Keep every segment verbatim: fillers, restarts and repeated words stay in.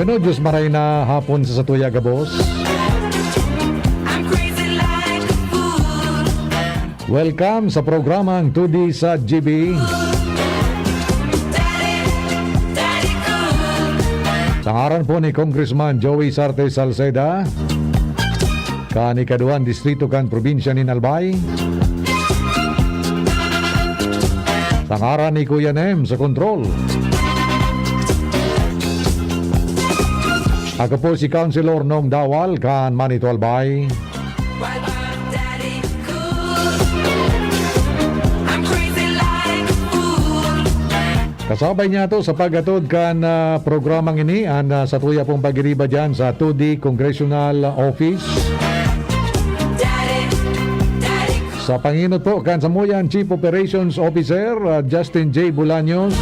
No, Diyos maray na hapon sa satuya gabos. Welcome sa programang Two D sa G B. Sa ngaran po ni Congressman Joey Sarte Salceda, kan ikaduwang distrito kan probinsya nin Albay. Sa ngaran ni Kuya Nem sa kontrol. Ako po si Councilor Nong Dawal kan Manito Albay. Kasabay niyato sa pag-atod kan, ah, programang ini, an, ah, satuya pong pagiriba diyan sa two D Congressional Office. Sa pangenot po kan samuyang Chief Operations Officer, ah, Justin J Bolaños.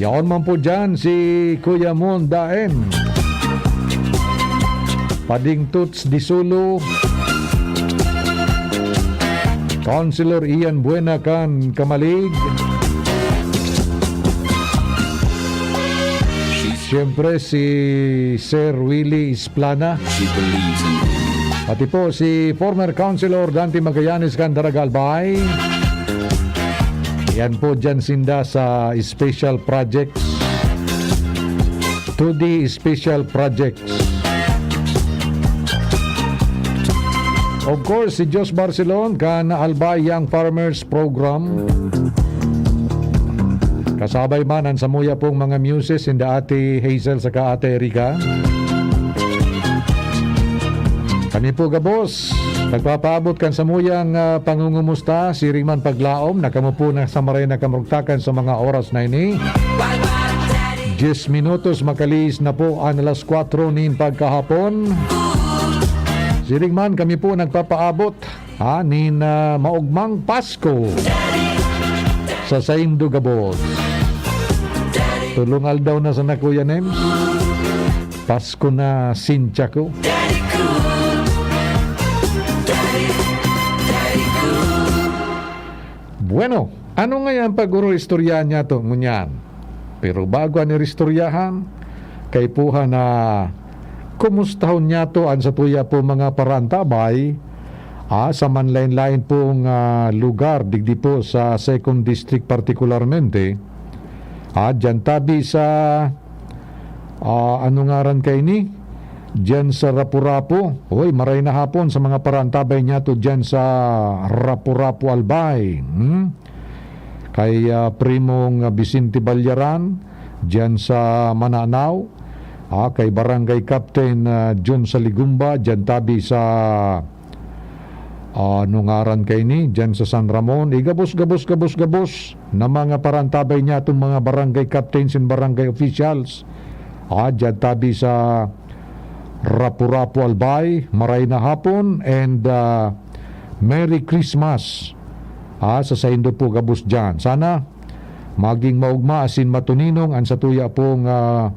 Yaon man po diyan si Kuya Mon Daem. Pading Toots Disulo. Councilor Ian Buena kan Camalig. Siyempre, si Sir Willie Isplana. Pati po si former Councilor Dante Magallanes kan Daraga Albay. Yan po dyan sinda sa special projects. Two D special projects. Of course, si Josh Barcelon kan Albay Young Farmers Program. Kasabay man an samuya pong mga muses, sinda Ate Hazel saka Ate Erica. Kami po gabos, nagpapaabot kan samuyang, ah, pangungumusta, siring man paglaom, na kamo po na sa maray na kamurugtakan sa mga oras na ini. Diyes minutos makalihis na po an alas kwatro nin pagkahapon. Siring man, kami po nagpapaabot, ha, nin, ah, maogmang Pasko sa saindo gabos. Tolong aldaw na sana, Kuya Nems. Pasko na, sincha ko. Bueno, ano nga yan pag-oro-istoryahan niyato ngunyan? Pero bago an iristoryahan, kaipuhan na kumustahon niyato an satuya po mga paraantabay, ah, sa manlain-lain pong, ah, lugar, digdi po sa Second District partikularmente. Ah, diyan tabi sa, ah, ano ngaran kaini? Diyan sa Rapu-Rapu. Hoy, maray na hapon sa mga paraantabay niyato diyan sa Rapu-Rapu, Albay. Hmm? Kay, ah, Primong, ah, Vicente Ballaran, diyan sa Mananao. Ah, kay Barangay Captain, ah, Jun Saligumba, diyan tabi sa, ah, ano ngaran kaini, diyan sa San Ramon. Igabos, gabos, gabos, gabos na mga paraantabay niyato, mga barangay captains and barangay officials. Ah, diyan tabi sa Rapu-Rapu, Albay, maray na hapon and, ah, Merry Christmas, ah, sa saindo po gabos diyan. Sana maging maogma asin matuninong an satuya pong, ah,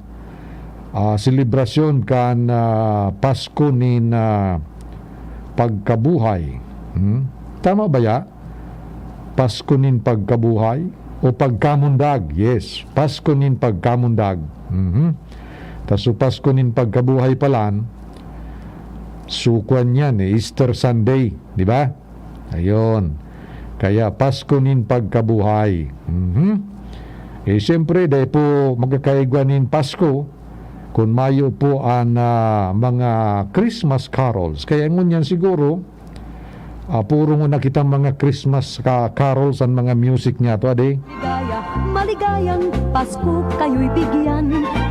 ah, selebrasyon kan, ah, Pasko nin, ah, Pagkabuhay. Hmm? Tama ba ya? Pasko nin Pagkabuhay o Pagkamundag? Yes, Pasko nin Pagkamundag. Mhm. Ta so Pasko nin Pagkabuhay palan, so kwan yan eh, Easter Sunday, di ba? Ayun. Kaya Pasko nin Pagkabuhay. Mhm. Eh, siyempre, dahil po magkakaigwa nin Pasko, kung mayo po an, ah, mga Christmas carols. Kaya ngunyan siguro, ah, puro nguna kitang mga Christmas ka-, carols an mga music niyato, adi? Ligaya, maligayang Pasko kayo'y bigyan.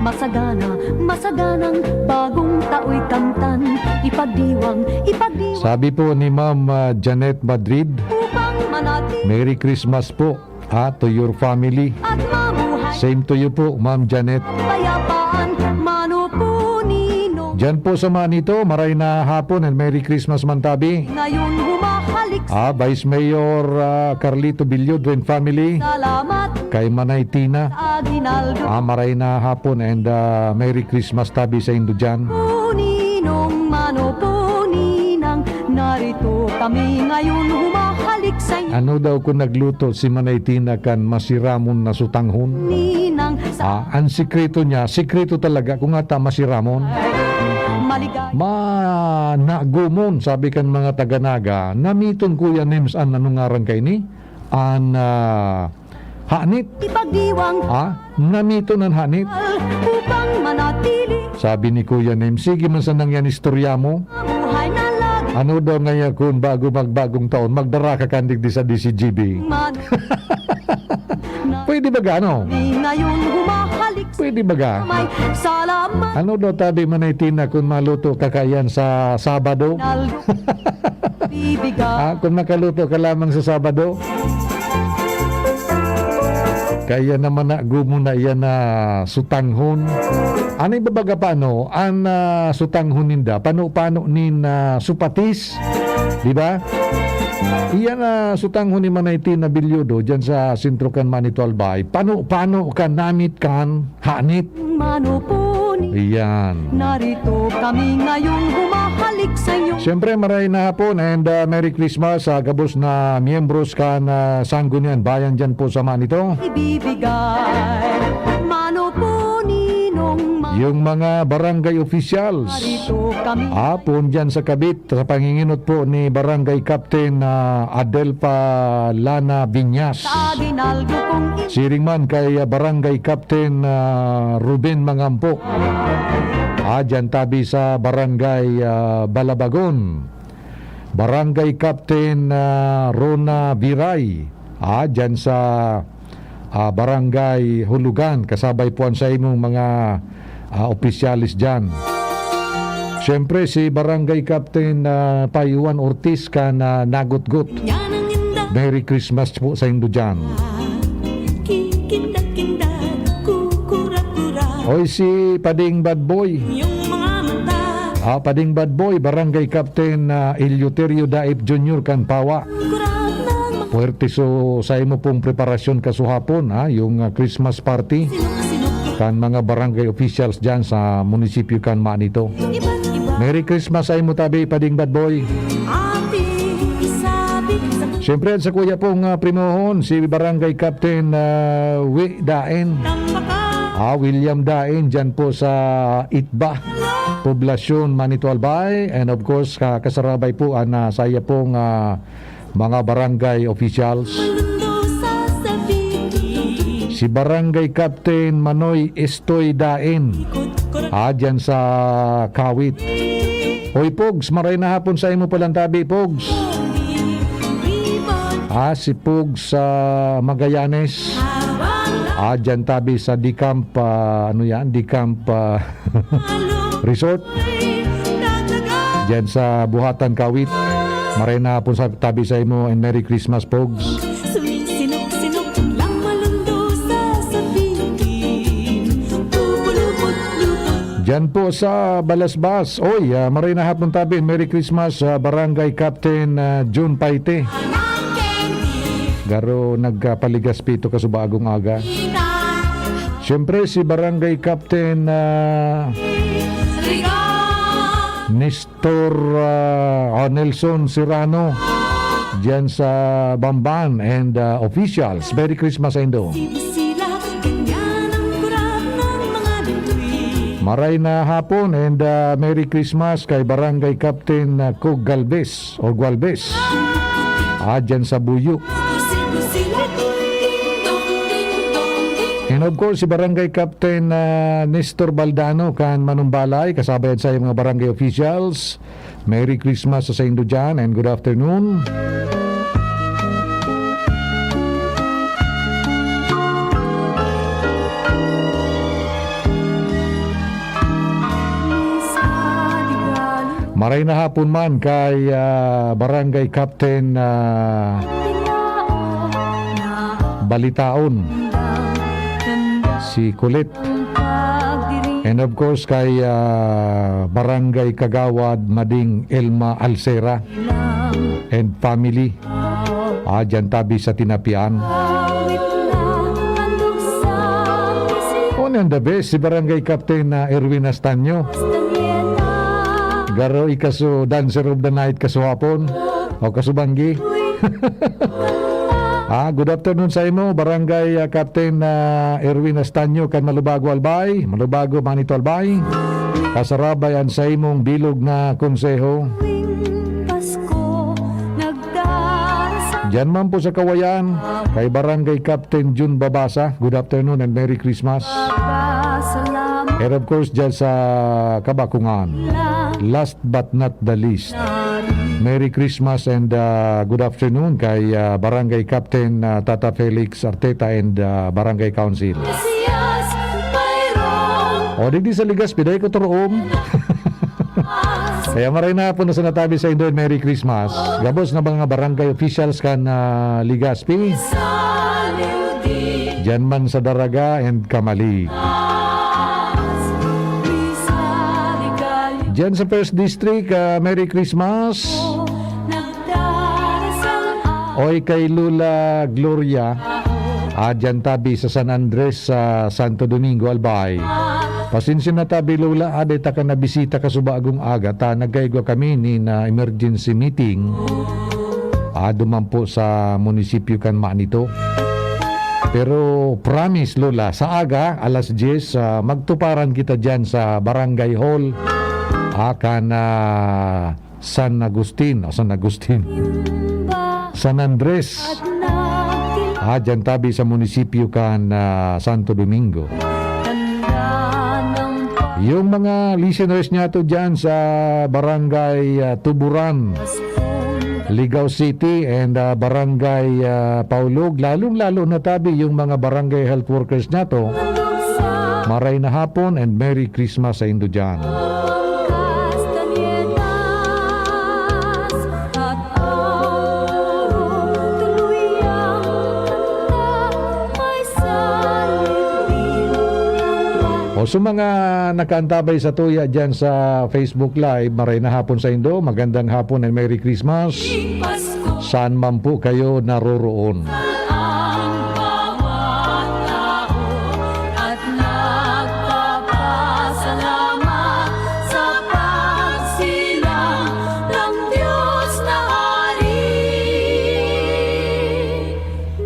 Masagana, masaganang bagong tao'y kamtan. Ipagdiwang, ipagdiwang Sabi po ni Ma'am, ah, Janet Madrid, upang manatili Merry Christmas po, ah, to your family. At mamuhay Same to you po, Ma'am Janet. Kapayapaan, Mano Punino. Diyan po sa Manito, maray na hapon and Merry Christmas man tabi. Ngayon humahalik Ah, Vice Mayor, ah, Carlito Billodro and family. Salamat Kay Manay Tina. Sa aginaldo. Ah, maray na hapon and, ah, Merry Christmas tabi saindo diyan. Puninong Mano Puninang Narito kami ngayon humahalik sa inyo. Ano daw kung nagluto si Manay Tina kan masiramon na sutanghon? Ninang sa Ah, ang sikreto niya, sikreto talaga kung ata masiramon. Maligay. Managumon, sabi kan mga taga Naga, namiton Kuya Nems an ano ngaran kaini? An, ah, hanit. Ipagdiwang Ah, namiton an hanit. Upang manatili. Sabi ni Kuya Nems, "Sige man sanang yan istorya mo." Mamuhay na lagi. Ano daw ngaya kun bago magbagong taon, magdara ka kan digdi sa D C G B? Man. Pwede ba gano? Di ngayon humahalik Pwede ba ga? May salamat. Ano daw tabi Manay Tina kun maluto ka kayan sa Sabado? Naldo. Bibigay. Ah, kun makaluto ka lamang sa Sabado? Kaya naman na gumo na iyan na sutanghon. Ano ibabaga pa, no? An, ah, sutanghon ninda, pano-pano nin, ah, supatis, di ba? Iyan na sutanghon ni Manay Tina Bilyodo dyan sa sentro kan Manito Albay. Pano-pano kan namit kan hanit. Mano po ni Iyan. Narito kami ngayon humahalik sa inyo. Siyempre, maray na hapon and, ah, Merry Christmas sa gabos na miyembros kan, ah, Sangguniang Bayan dyan po sa Manito. Ibibigay. Mano po ninong ma- Yung mga barangay officials. Narito kami. Hapon dyan sa Kabit, sa panginginot po ni Barangay Captain, ah, Adelpa Lana Viñas. Sa aginaldo kong in- Siring man kay, ah, Barangay Captain, ah, Ruben Mangampo. Ah, dyan tabi sa Barangay, ah, Balabagon. Barangay Captain, ah, Rona Viray. Ah, dyan sa, ah, Barangay Hulugan. Kasabay po ang sa imong mga, ah, opisyales dyan. Siyempre, si Barangay Captain, ah, Payuan Ortiz kan, ah, Nagutgot. Merry Christmas po sa indo dyan. Oy, si Pading Bad Boy. Ah, Pading Bad Boy, Barangay Captain, ah, Eleuterio Daip Junior kan Pawa. Puwerte so sa imo pong preparasyon kasuhapon, ha, yung, ah, Christmas party kan mga barangay officials dyan sa munisipyo kan Manito. Merry Christmas sa imo tabi, Pading Bad Boy. Siyempre, sa kuya pong, ah, primohon, si Barangay Captain, ah, Wi Daen. Ah, William Daen, dyan po sa Itba, Poblacion, Manito Albay. And of course, ka-, kasarabay po ang, ah, saya pong, ah, mga barangay officials. Si Barangay Captain Manoy Estoy Daen. Ah, dyan sa Kawit. Oy, Pogs, maray na hapon sa imo palang tabi, Pogs. Ah, si Pogs sa Magallanes. Ah, dyan tabi sa Decamp, ah, ano yan? Decamp, ah, Resort. Diyan sa Buhatan, Kawit. Maray na hapon sa tabi sa imo and Merry Christmas, Pogs. Sumisinok-sinok lang malundo sa sabitin. Pupulupot-lupot. Diyan po sa Balasbas. Oy, ah, maray na hapon tabi. Merry Christmas sa Barangay Captain, ah, June Paite. Garo nagkapaligas pito kasubagong aga. Siyempre, si Barangay Captain, ah, Nestor, ah, oh, Nelson Serrano, diyan sa Bamban and, ah, officials. Merry Christmas sa indo. Maray na hapon and, ah, Merry Christmas kay Barangay Captain, ah, Cog Galvez o Gualvez. Ah, dyan sa Buyo. And of course, si Barangay Captain, ah, Nestor Baldano kan Manumbalay, kasabay sa mga barangay officials. Merry Christmas sa saindo dyan and good afternoon. Maray na hapon man kay, ah, Barangay Captain, ah, Balitaon, si Kulit. And of course, kay, ah, Barangay Kagawad Mading Elma Alcera and family. Ah, dyan tabi sa Tinapian. One and the best, si Barangay Captain, ah, Erwin Astaño. Garo ika su dancer of the night kasuhapon o kasubanggi. Ah, good afternoon sa imo, Barangay, ah, Captain, ah, Erwin Astaño kan Malubago, Albay. Malubago, Manito, Albay. Kasarabay an sa imong bilog na konseho. Diyan man po sa Kawayan, kay Barangay Captain Jun Babasa, good afternoon and Merry Christmas. And of course, dyan sa Kabakungan. Last but not the least, Merry Christmas and, ah, good afternoon kay, ah, Barangay Captain, ah, Tata Felix Arteta and, ah, Barangay Council. O, digdi sa Legazpi, dai ko turuom. Kaya maray na po na sa natabi sa indo, Merry Christmas. Gabos na mga barangay officials kan, ah, Legazpi. Diyan man sa Daraga and Camalig. Diyan sa First District, ah, Merry Christmas. Oy, kay Lola Gloria, ah, diyan tabi sa San Andres, sa Santo Domingo, Albay. Pasensya na tabi, Lola, ah, dai ta ka nabisita kasubagong aga, ta nagkaigwa kami nin, ah, emergency meeting. Ah, duman po sa munisipyo kan Manito. Pero promise, Lola, sa aga, alas diyes, ah, magtuparan kita diyan sa Barangay Hall. Ah, kan, ah, San Agustin, o San Agustin, San Andres. Ah, diyan tabi sa munisipyo kan, ah, Santo Domingo. Yung mga listeners niyato diyan sa Barangay, ah, Tuburan, Ligao City and, ah, Barangay, ah, Paulog, lalong-lalo na tabi yung mga barangay health workers niyato. Maray na hapon and Merry Christmas sa indo diyan. O, sa mga nakaantabay sa tuya diyan sa Facebook Live, maray na hapon sa indo, magandang hapon and Merry Christmas. Saan man po kayo naroroon. Ang bawat tao at nagpapasalamat sa pagsilang ng Diyos na Hari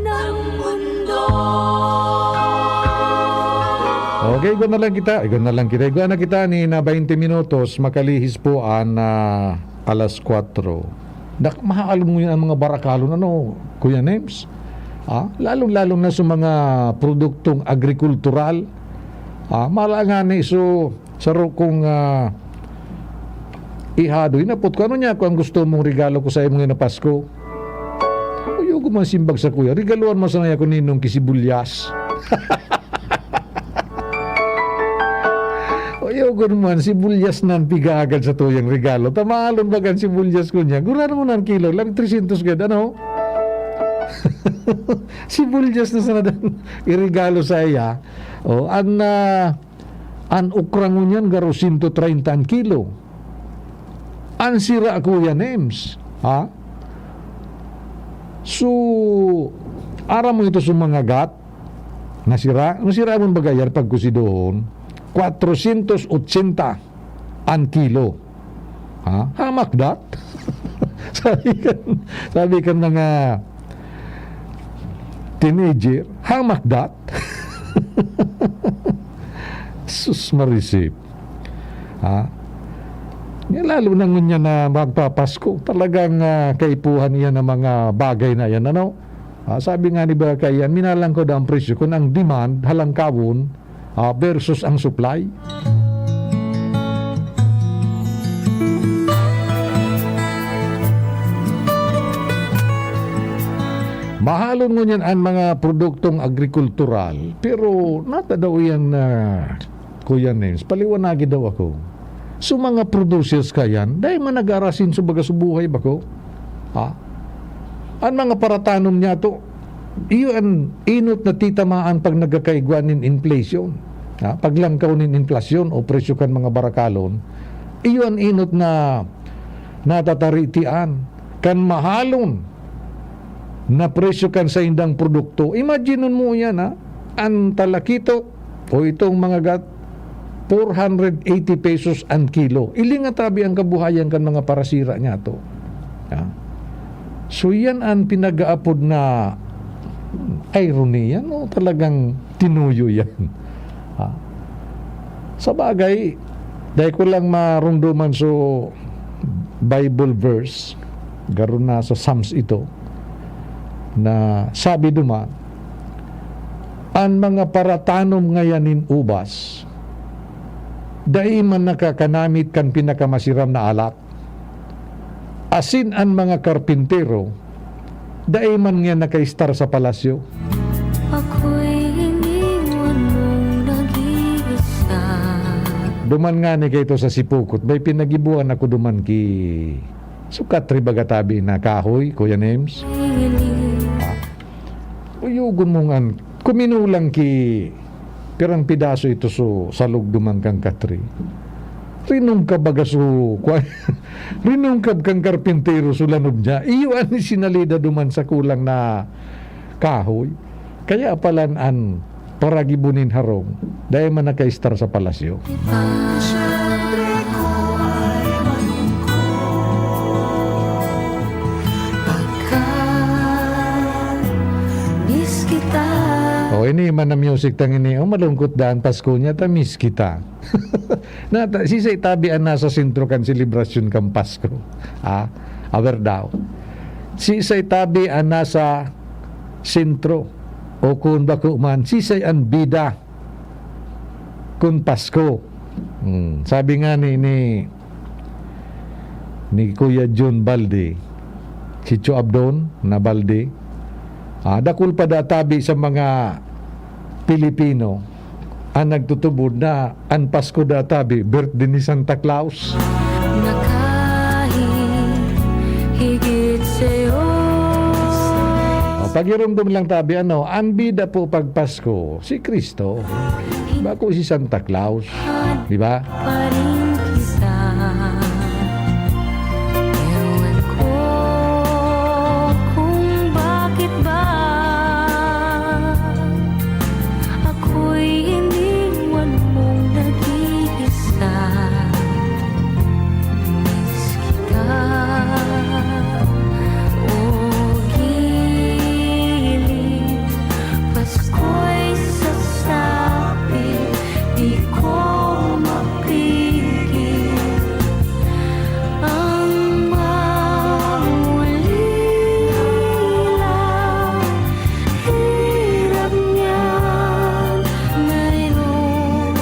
ng mundo. Okay, igwa na lang kita. Igwa na lang kita. Igwa na kita ni na twenty minutos, makalihis po an, ah, alas kwatro. Dak-, mahal mo yan ang mga barakalon, ano, Kuya Nems? Ah, lalong-lalo na sa mga produktong agrikultural. Ah, mala nga ni so, saro kong, ah, ihadoy na po. Kung ano niya, kung ang gusto mong regalo ko sa imo ngayong Pasko. Uyo ko man simbag sa kuya. Regaluhan mo sana ako ninong kisibulyas. Uyo ko man, sibulyas nan pigagad sa tuyang regalo. Tamalon bagan sibulyas ko niya. Gurano mo nan kilo. Lang three hundred gad, ano? Sibulyas na sana dan iregalo sa iya. O, an, ah, an okra ngunyan, garo sento treinta an kilo. An sira, Kuya Nems, ha? So, aram mo ito sa mga gat? Nasira? Nasira mo bagay yan pagkusidohon? Kwatrosyentos otsenta an kilo. Ha? Hamak dat? Sabi kan, sabi kan mga teenager, "Hamak dat?" Sus, marisip. Ha? Yan, lalo na ngunyan na magpapasko, talagang, ah, kaipuhan iyan ang mga bagay na yan, ano? Ah, sabi nga ni Baka yan, minalangkod ang presyo kung ang demand, halangkawon, ah, versus ang supply. Mahalon ngunyan ang mga produktong agrikultural, pero nata daw iyan na, Kuya Nens, paliwanagi daw ako. So, mga producers kayan, dai man nag-aarasin sa baga sa buhay bako. Ha? Ang mga paratanom niya to, iyo an inot na titamaan pag nagkakaigwa nin inflation. Ha? Paglangkaw nin inflasyon o presyo kan mga barakalon, iyo an inot na natataritian kan mahalon na presyo kan saindang produkto. Imagine mo yan, ha? An talakito o itong mga gat, four hundred eighty pesos an kilo. Ilinga tabi ang kabuhayan kan mga parasira niyato. Ah. So, yan an pinag-aapod na, hmm, irony yan, o talagang tinuyo yan. Ah. Sa bagay, dai ko lang marumduman so Bible verse, garo na sa Psalms ito, na sabi duman, "An mga paratanom ngayan nin ubas, dai man nakakanamit kan pinakamasiram na alak, asin an mga karpintero, dai man ngiyan nakaistar sa palasyo." Ako'y iniwan mong nag-iisa. Duman ngani kaito sa Sipocot, may pinagibuan ako duman ki sukat ri baga tabi na kahoy, Kuya Nems. Ah. Uyogon mo ngan, kuminulang ki pirang pidaso ito so salog duman kan katri. Rinungkab baga so, kwa-, rinungkab kan karpintero so lanob niya. Iyo an sinalida duman sa kulang na kahoy. Kaya palan an paragibo nin harong, dai man nakaistar sa palasyo. Miss kita. O, ini man na music tang ini. O, malungkot daa an Pasko niya, ta miss kita. Nata, sisay tabi an nasa sentro kan selebrasyon kan Pasko? Ah, aber daw. Sisay tabi an nasa sentro? O kun bako man, sisay an bida kun Pasko? Hmm, sabi nga ni, ni, ni Kuya John Baldi, si Cho Abdon na Baldi, ah, dakul pa daa tabi sa mga Pilipino an nagtutubod na an Pasko daa tabi, birthday ni Santa Claus. Nakahigit sa'yo. O, pagiromdom lang tabi, ano, ang bida po pag Pasko, si Cristo. Bako si Santa Claus. Di ba? Pa rin kita. Ewan ko kung bakit ba ako'y iniwan mong nag-iisa. Miss kita, o giliw, Pasko'y sasapit, di ko mapigil ang mangulila. Hirap niyan, mayroon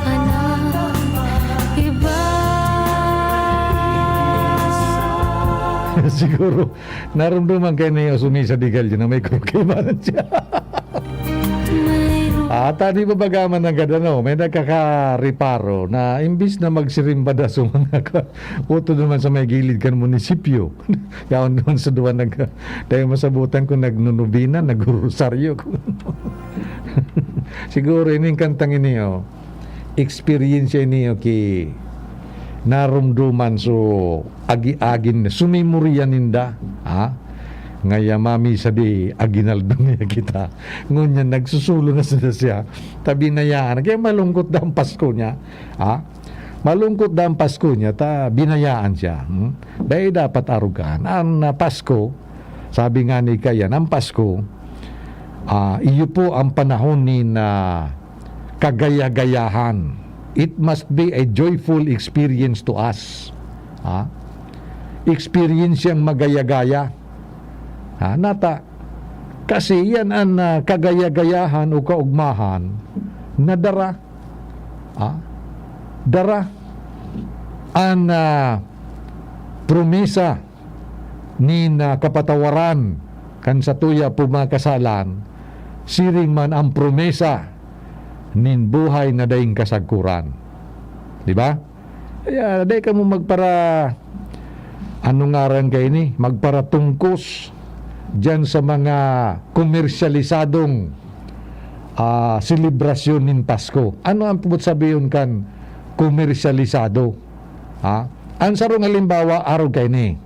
ka nang iba. Siguro, narumduman kayo ni Osumi sa Digalyo na may kaibahan siya. Mayroon. At, ah, di ba baga man nanggad, ano, may nagkakareparo na imbis na magsirimba da sa mga ka-, utod naman sa may gilid kan munisipyo. Yaon doon sa duwa nag-, dahil masabutan ko, nagnunubina, nagrorosaryo. Siguro, ining kantang ini, oh, eksperyensya ini, oh, ki narumduman, so, agi-agin, sumimurya ninda, ha? Ngaya mamisa di aginaldo niya kita. Ngunyan, nagsusulo na sila siya. Ta binayaan. Kaya malungkot na ang Pasko niya, ha? Malungkot na ang Pasko niya, ta binayaan siya. Hmm? Dahil dapat arugahan. Ang, ah, Pasko, sabi nga ni Kayan, ang Pasko, ah, iyo po ang panahon ni na kagaya-gayahan. It must be a joyful experience to us. Ha? Experience yang magaya-gaya. Ha? Nata, kasi yan ang, ah, kagaya-gayahan o kaugmahan na dara. Ha? Dara. Ang, ah, promesa nin, ah, kapatawaran kan satuya po mga kasalan, siring man ang promesa nin buhay na daing kasagkoran. Di ba? Kaya, dai kamo magpara-, ano ngaran kaini? Magparatungkos diyan sa mga komersyalisadong, ah, selebrasyon nin Pasko. Ano ang puput sabihon kan komersyalisado? Ha? Ang sarong halimbawa, arog kaini.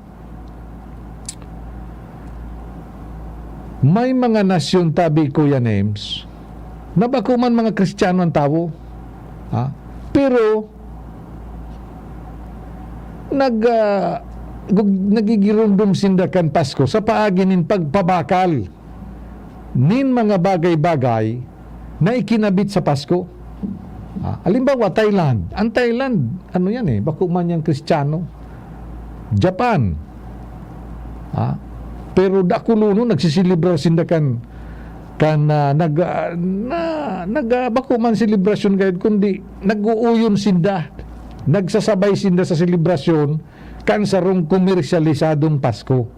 May mga nasyon tabi, Kuya Nems, na bako man mga Kristiyano ang tawo. Ha? Pero, nag, ah, gug-, nagigiromdom sinda kan Pasko sa paagi nin pagpabakal nin mga bagay-bagay na ikinabit sa Pasko. Ah, halimbawa, Thailand. Ang Thailand, ano yan eh, bako man yang Kristiyano. Japan. Ah, pero dakulonon, nagsiselebrar sinda kan, kan, ah, nag, ah, na, nag, ah, bako man selebrasyon gayod, kundi nag-uuyon sinda, nagsasabay sinda sa selebrasyon kan sarong komersyalisadong Pasko.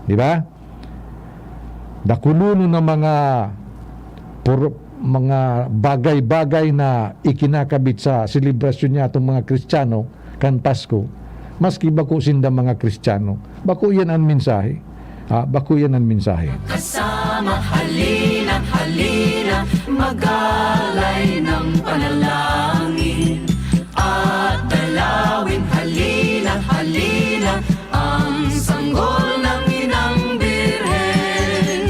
Di ba? Dakulonon na mga pur-, mga bagay-bagay na ikinakabit sa selebrasyon niya atong mga Kristiyano kan Pasko, maski bako sinda mga Kristiyano. Bako iyan an mensahe. Ha, bako iyan an mensahe. Kasama, halina, halina, mag-alay ng panalangin. At dalawin, halina, halina, ang sanggol ng Inang Birhen.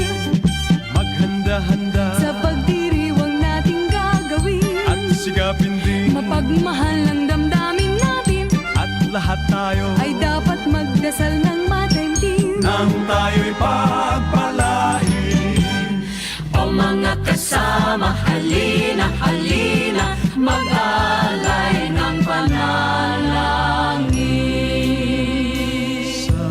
Maghanda-handa. Sa pagdiriwang nating gagawin. At sikapin din. Mapagmahal ang damdamin natin. At lahat tayo. Ay dapat magdasal ng matentin. Nang tayo'y pagpalain. O mga kasama, halina, halina, mag-alay ng panalangin. Sa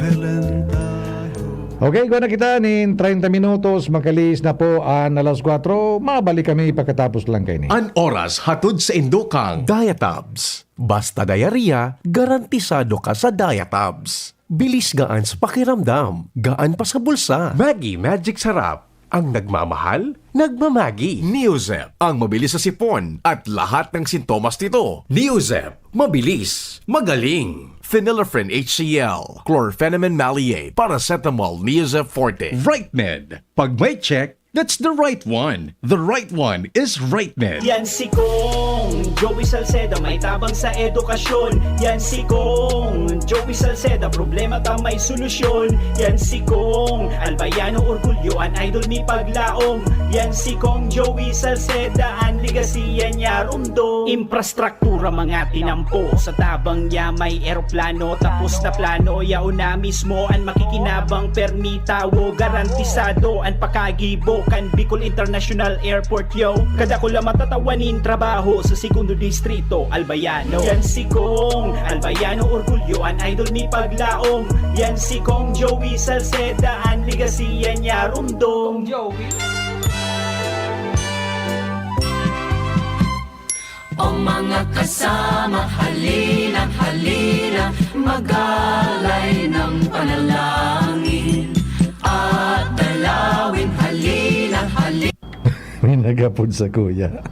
Belen tayo. Okay, igwa na kita nin treinta minutos, makalihis na po an alas kwatro. Mabalik kami pagkatapos lang kaini. An oras hatod saindo kan Diatabs. Basta diarrhea, garantisado ka sa Diatabs. Bilis, gaan sa pakiramdam, gaan pa sa bulsa. Maggi Magic Sarap, ang nagmamahal, nagmamagi. Neozep, ang mabilis sa sipon at lahat ng sintomas nito. Neozep, mabilis, magaling. Phenylephrine H C L, chlorphenamine maleate, paracetamol, Neozep Forte. Right Med, pag may check, that's the right one. The right one is Right Med. Yan si Kong Joey Salceda, may tabang sa edukasyon. Yan si Kong Joey Salceda, problema ta may solusyon. Yan si Kong Albayano, orgulyo an idol mi paglaom. Yan si Kong Joey Salceda, an legacy yan niya rumdom. Infrastruktura mga tinampo, sa tabang niya may eroplano. Tapos na plano, yaon na mismo an makikinabang, permi tawo, garantisado an pakagibo kan Bicol International Airport, yo. Kadakula matatawa nin trabaho sa Segundo Distrito, Albayano. Yan si Kong Albayano, orgulyo an idol mi paglaom. Yan si Kong Joey Salceda, an legacy yan niya rumdom. Kong Joey. O mga kasama, halina, halina, mag-alay ng panalangin at dalawin, halina, halina. May nagapod sa kuya.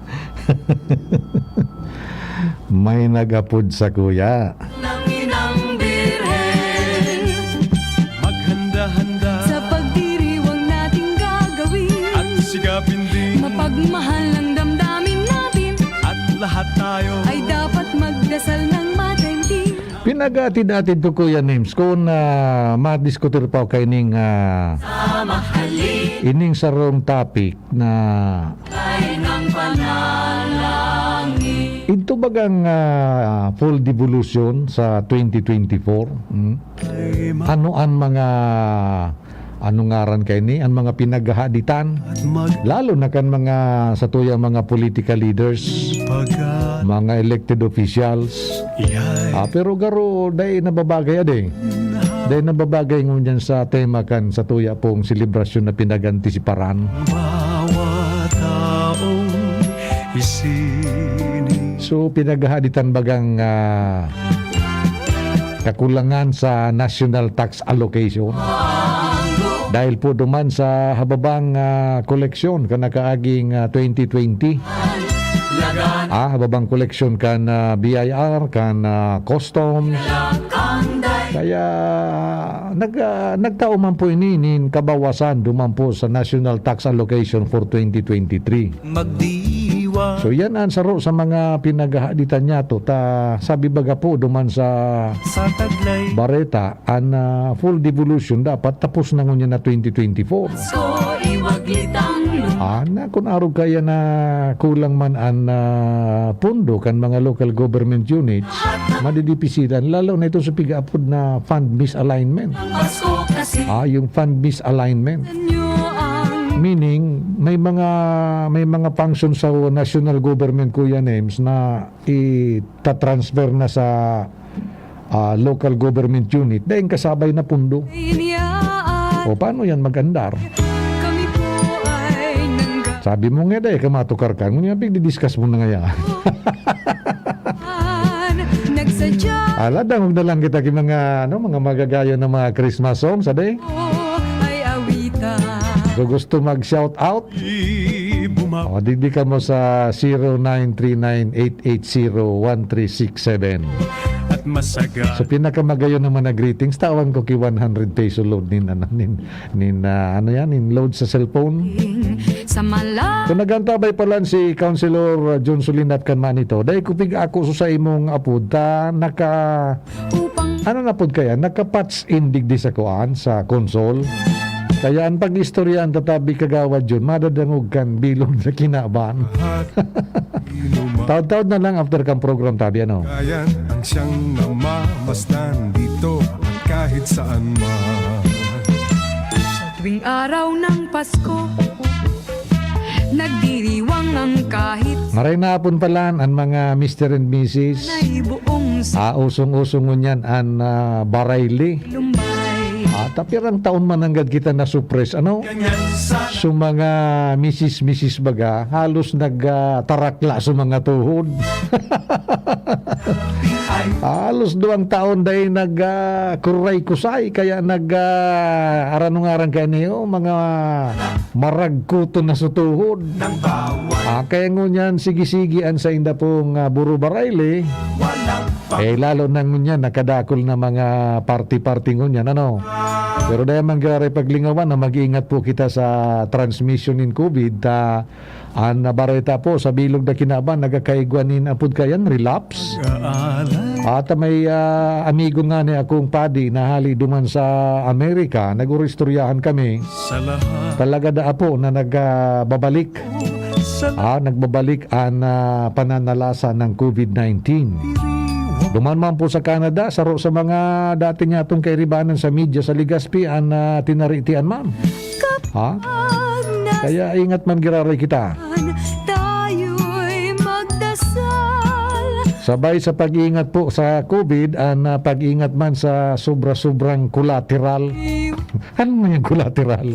May nagapod sa kuya. Ng Inang Birhen. Maghanda-handa. Sa pagdiriwang nating gagawin. At sikapin din. Mapagmahal ang damdamin natin. At lahat tayo. Ay dapat magdasal ng matentin. Pinag-atid-atid ko, Kuya Nims, kung, ah, madiskutir pa kaining, ah, Sa mahalin. Ining sarong topic na Ay ng panalangin. Ito bagang, ah, full devolution sa twenty twenty-four, hmm? Ano ang mga, ano ngaran kaini? Ang mga pinaghahaditan, lalo na kan mga, sa tuyang mga political leaders, mga elected officials. Ah, pero garo, dai nababagay, ade. Dai nababagay ngunyan sa tema kan sa tuya pong selebrasyon na pinag-antisiparan. Bawat taong isini- So, pinaghahaditan bagang, ah, kakulangan sa national tax allocation. Dahil po duman sa hababang, ah, koleksyon kan nakaaging, ah, twenty twenty. Ah, hababang koleksyon kan, ah, B I R, kan, ah, custom. Kaya nag-, ah, nagtao man po ini nin kabawasan duman po sa national tax allocation for twenty twenty-three. Magdiwa. So, yan ang saro sa mga pinaghahaditan niya to. Ta, sabi baga po duman sa Sa taglay. Bareta, ang, ah, full devolution dapat tapos na ngunyan na twenty twenty-four. Pasko, iwaglit ang Ah, na kun arog kaya na kulang man an, ah, pondo kan mga local government units, madidipisilan, lalo na ito sa piga-apod na fund misalignment. Ah, yung fund misalignment. Meaning, may mga, may mga function sa national government, Kuya Nems, na itatransfer na sa, ah, local government unit, dahil kasabay na pundo. O, paano yan mag-andar? Sabi mo nga, dahil ka matukar ka. Ngunyan, pigdidiscuss mo na nga yan. Ala, dangog na lang kita ki mga, ano, mga magagayon na mga Christmas songs, ade? Kung gusto mag-shout out, o, digdi kamo sa zero nine three nine eight eight zero one three six seven. At masaga- So, pinakamagayon naman na greetings, tawan ko ki one hundred peso load nin, ano, nin, nin, ah, ano yan, nin load sa cellphone. Sa mala- Kung nagantabay pala si Councilor John Solinat kan Manito, dai ko pig-ako sa imong apod, ta naka- Upang ano na pod kaya? Naka-patch in digdi sa kuan, sa console. Kaya an pag-istorya an tatabi kagawad yun, madadangog kan bilog na kinaban. Taod-taod na lang after kan program tabi, ano? Kayan ang siyang namamasdan dito at kahit saan man. Sa tuwing araw ng Pasko, nagdiriwang ang kahit Maray na hapon pala an mga mister and missus. Nay buong sa Ah, usong-usong ngunyan an, ah, barayli. Lumbay. Ah, ta pirang taon man nanggad kita na-suppress, ano? Ganyan sa So, mga misis-misis baga, halos nag, ah, tarakla sa mga tuhod. Halos duwang taon dai nag, ah, kuray-kusay, kaya nag, ah, arano ngaran kaya niyo, mga maragkuton na sa tuhod. Ng bawat Ah, kaya ngunyan, sige-sige an sainda pong, ah, buro barayli. Walang Eh, lalo na ngunyan, nakadakol na mga party-party ngunyan, ano? Pero dai man giraray paglingawan na mag-iingat po kita sa transmission nin COVID, ta, an bareta po sa bilog na kinaban, nagkakaigwa nin apod kayan, relapse. At may, ah, amigo nga ni akong padi na hali duman sa Amerika, nag-uristoryahan kami. Sa lahat. Talaga daa po na nag, ah, babalik. Sa Ah, nagbabalik an, ah, pananalasa ng COVID nineteen. Duman man po sa Canada, saro sa mga dati niyatong kairibanan sa media sa Legazpi an, ah, tinaritian man. Ha? Kaya ingat man giraray kita. Tayo'y magdasal. Sabay sa pag-iingat po sa COVID, an, ah, pag-iingat man sa sobra-sobrang collateral. Ano man yung collateral?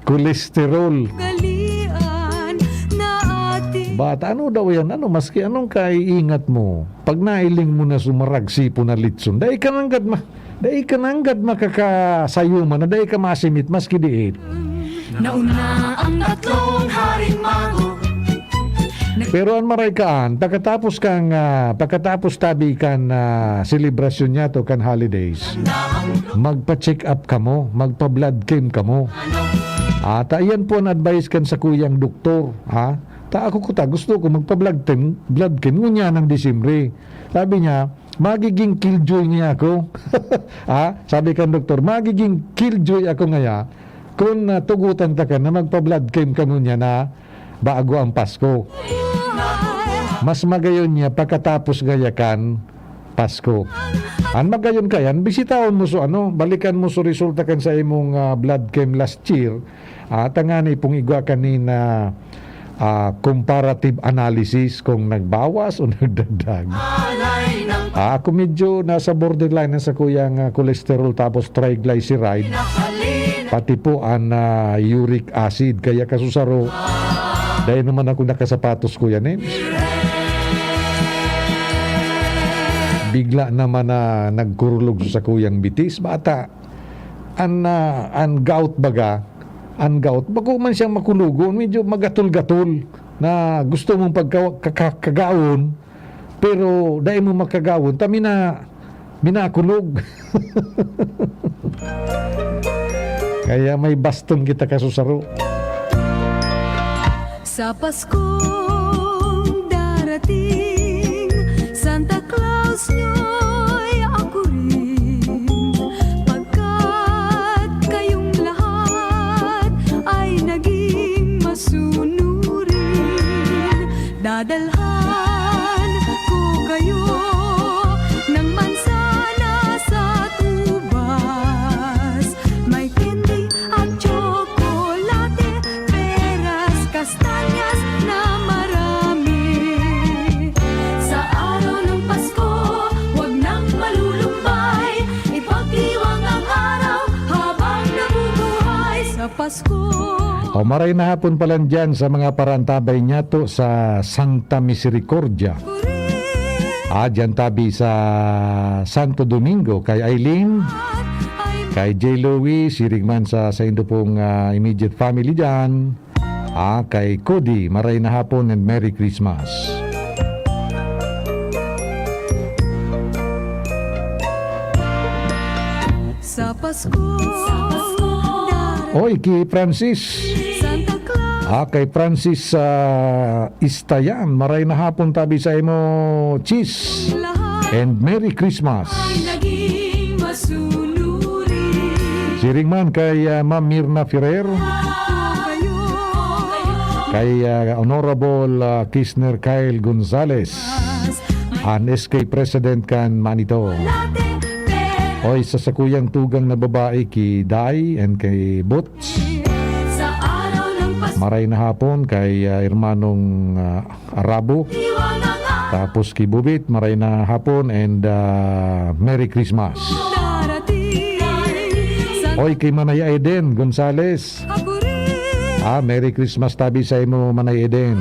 Cholesterol. Galian na ating Bata, ano daw yan? Ano, maski anong kaiingat mo, pag nailing mo na sumarag, sipon na litson, dai ka nanggad ma-, dai ka nanggad makakasayuman na dai ka masimit, maski diit. Nauna ang tatlong haring mago. Pero an maray kaan, pagkatapos kan, ah, pagkatapos tabi kan, ah, selebrasyon niya to kan holidays, magpa-check up kamo, magpa-blood chem kamo. Ata iyan po an advice kan sakuyang doktor, ha? Ta ako kuta, gusto ko magpa-blood chem, blood chem, ngunyan ng Disyembre. Sabi niya, "Magiging killjoy niya ako." Ha? Sabi kan doktor, "Magiging killjoy ako ngaya kung, ah, tugutan ta ka na magpa-blood chem ka ngunyan na bago ang Pasko." Mas magayon niya pagkatapos ngaya kan Pasko. An magayon kayan, bisitahon mo so ano, balikan mo so resulta kan sa imong, ah, blood chem last year. Ah, tangani pong igwa kanin na, ah, comparative analysis kung nagbawas o nagdagdag. Ah, ako medyo nasa borderline na sa kuyang, ah, cholesterol tapos triglyceride. Pati po an, ah, uric acid. Kaya kasusaro, dahil naman ako nakasapatos, Kuya Nems. Bigla naman na nagkurulog sa kuyang bitis. Bata, an, ah, an gout baga, an gout, bako man siyang makulogon, medyo magatol-gatol na gusto mong pagka-, kaka-, kagaon, pero dai mo makagaon, ta mina-, minakulog. Kaya may baston kita kasusaro. Sa Paskong darating, Santa Claus nyo'y ako rin, pagkat kayong lahat ay naging masu- Pasko. O, maray na hapon pala dyan sa mga parantabay niyato sa Santa Misericordia. Ah, dyan tabi sa Santo Domingo, kay Aileen, kay J. Louie, siring man sa saindo pong, ah, immediate family dyan. Ah, kay Cody, maray na hapon and Merry Christmas. Sa Pasko, Oy, ki Francis. Santa Claus. Ah, kay Francis, ah, Istayan, maray na hapon tabi sa imo, Chis. And Merry Christmas. Ay naging masunuri. Siring man kay, ah, Ma'am Mirna Ferrer. Kay, ah, Honorable, ah, Kisner Kyle Gonzales, an S K President kan Manito. Oy, sa sakuyang tugang na babae, ki Day and kay Boots. Maray na hapon kay, ah, Hermanong, ah, Arabo. Tapos ki Bubit, maray na hapon and, ah, Merry Christmas. Oy, kay Manay Eden Gonzales. Ah, Merry Christmas tabi sa imo, Manay Eden.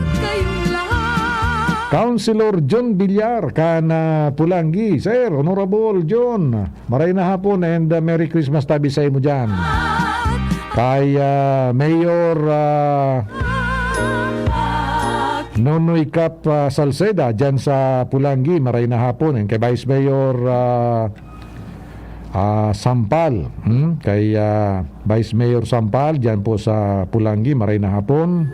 Councilor John Villar, kan, ah, Pulanggi. Sir, Honorable John, maray na hapon and, ah, Merry Christmas tabi sa imo dyan. Kay, ah, Mayor, ah, Nonoy Cap, ah, Salceda, dyan sa Pulanggi, maray na hapon. And kay Vice Mayor, ah, ah, Sampal, hmm? Kay, ah, Vice Mayor Sampal, dyan po sa Pulanggi, maray na hapon.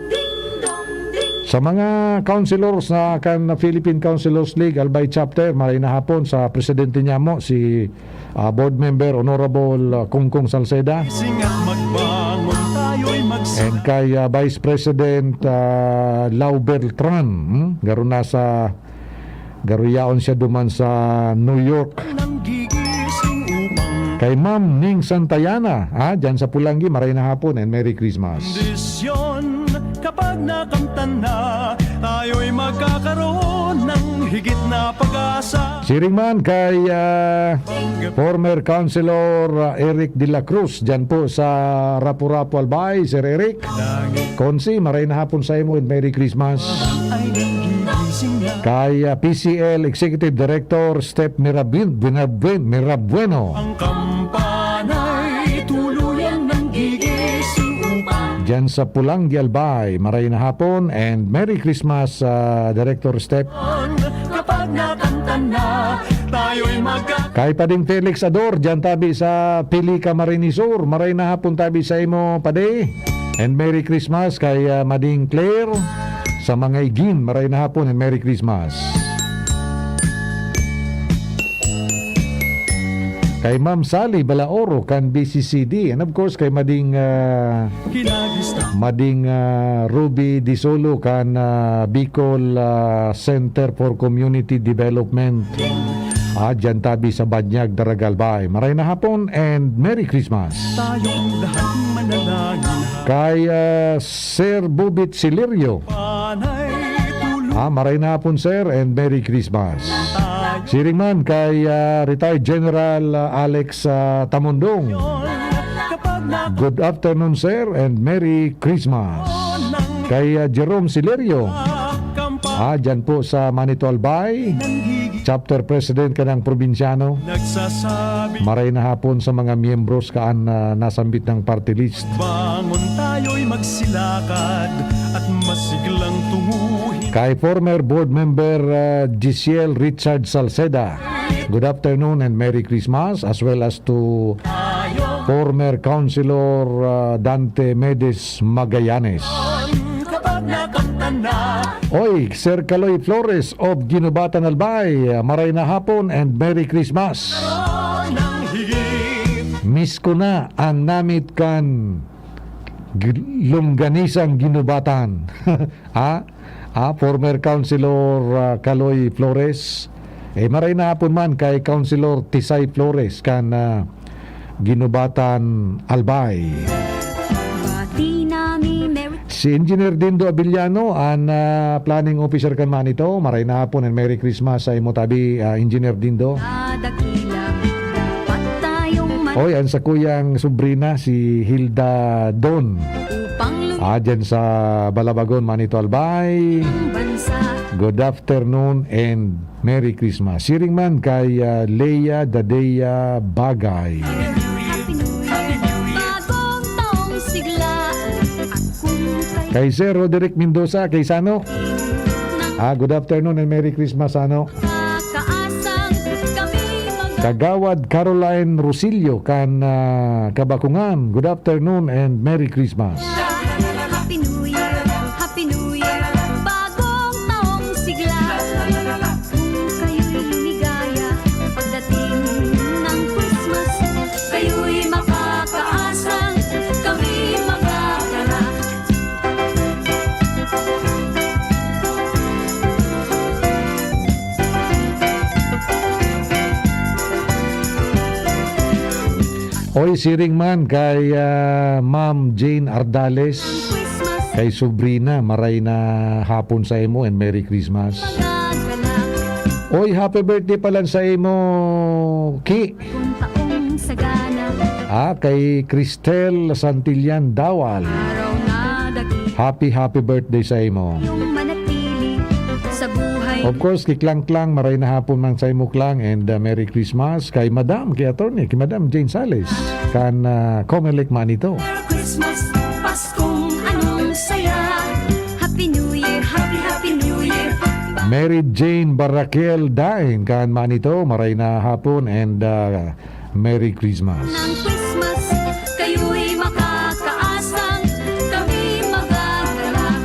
Sa mga councilors na kan Philippine Councilors League, Albay Chapter, maray na hapon sa presidente niya mo, si, ah, Board Member Honorable, ah, Kongkong Salceda. Singa magbangon tayo'y magsi- And kay, ah, Vice President, ah, Lau Beltran, hmm? Garo nasa, garo yaon siya duman sa New York. Nanggigising upang Kay Ma'am Ning Santayana, ah, dyan sa Pulanggi, maray na hapon and Merry Christmas. Kondisyon, kapag nakamtan na, tayo'y magkakaroon ng higit na pag-asa. Siring man kay, ah, former Councilor, ah, Eric de la Cruz, dyan po sa Rapu-Rapu, Albay, Sir Eric. Konsi, maray na hapon sa imo and Merry Christmas. Ay nanggigising na. Kay, ah, P C L Executive Director Step Mirabin-, Binabuen-, Mirabueno. Ang kampana'y tuluyang nanggigising upang Diyan sa Pulanggi, Albay, maray na hapon and Merry Christmas, ah, Director Step. Kapag nakamtan na, tayo'y magka- Kay Pading Felix Ador, diyan tabi sa Pilica, Marinisur. Maray na hapon tabi sa imo, Padi. And Merry Christmas kay, ah, Mading Claire. Sa mga igin, maray na hapon and Merry Christmas. Kay Ma'am Sally Balaoro kan B C C D. And of course, kay Mading, ah, Kinagista. Mading, ah, Ruby Disolo kan, ah, Bicol, ah, Center for Community Development. Ah, diyan tabi sa Banyag, Daraga, Albay. Maray na hapon and Merry Christmas. Tayong lahat manalangin. Kay, ah, Sir Bubit Silerio. Panay tulog. Ah, maray na hapon, sir, and Merry Christmas. Siring man kay, ah, Retired General, ah, Alex, ah, Tamundong. Kapag na- Good afternoon, sir, and Merry Christmas. Kay, ah, Jerome Silerio. Ah, dyan po sa Manito, Albay. Chapter President ka ng probinsyano. Nagsasabi. Maray na hapon sa mga miyembros kaan na nasambit ng party list. Bangon tayo'y magsilakad at masiglang tunguhin. Kay former board member, ah, Giselle Richard Salceda, good afternoon and Merry Christmas, as well as to former Councilor, ah, Dante Medes Magallanes. Kapag nakamtan na. Oy, Sir Kaloy Flores of Guinobatan, Albay, maray na hapon and Merry Christmas. Miss ko na an namit kan g-, longganisang Guinobatan. Ha? Ah, former Councilor, ah, Kaloy Flores. Eh, maray na hapon man kay Councilor Tisay Flores kan, ah, Guinobatan, Albay. Bati nami, Merry Si Engineer Dindo Abiliano, an, ah, planning officer kan Manito. Maray na hapon and Merry Christmas sa imo tabi, ah, Engineer Dindo. Dakila, dapat tayong Oy, ang sakuyang sobrina, si Hilda Don. Upang lum- Ah, dyan sa Balabagon, Manito Albay. Ang bansa. Good afternoon and Merry Christmas. Siring man kay, ah, Lea Dadea Bagay. Happy New Year, bagong taong sigla. At kung kayo Kay Sir Roderick Mendoza, kay Sano. Ah, good afternoon and Merry Christmas, Sano. Kakaasang kami mag- Kagawad Caroline Rosillo kan, ah, Kabakungan. Good afternoon and Merry Christmas. Happy New Year, Happy New Year, bagong taong sigla. Kung kayo'y lumigaya, pagdating ng Christmas, kayo'y makakaasang kami magagala. Oy, siring man kay, ah, Ma'am Jane Ardales, kay Sobrina, maray na hapon sa imo and Merry Christmas. Oy, happy birthday pala sa imo, Ki. Bagong taong sagana. Ah, kay Cristel Santillan Dawal. Araw na daki. Happy, happy birthday sa imo. Yung manatili sa buhay. Of course, kay Klang Klang, maray na hapon man sa imo, Klang, and, uh, Merry Christmas. Kay Madam, kay Attorney, kay Madam Jane Sales, kan, uh, Comelec Manito. Merry Christmas, Paskong anong saya. Happy New Year, Happy, Happy New Year. Mary Jane Barakel Dain, kan Manito, maray na hapon, and, uh, Merry Christmas. Ng Christmas, kayo'y makakaasang kami magagalak.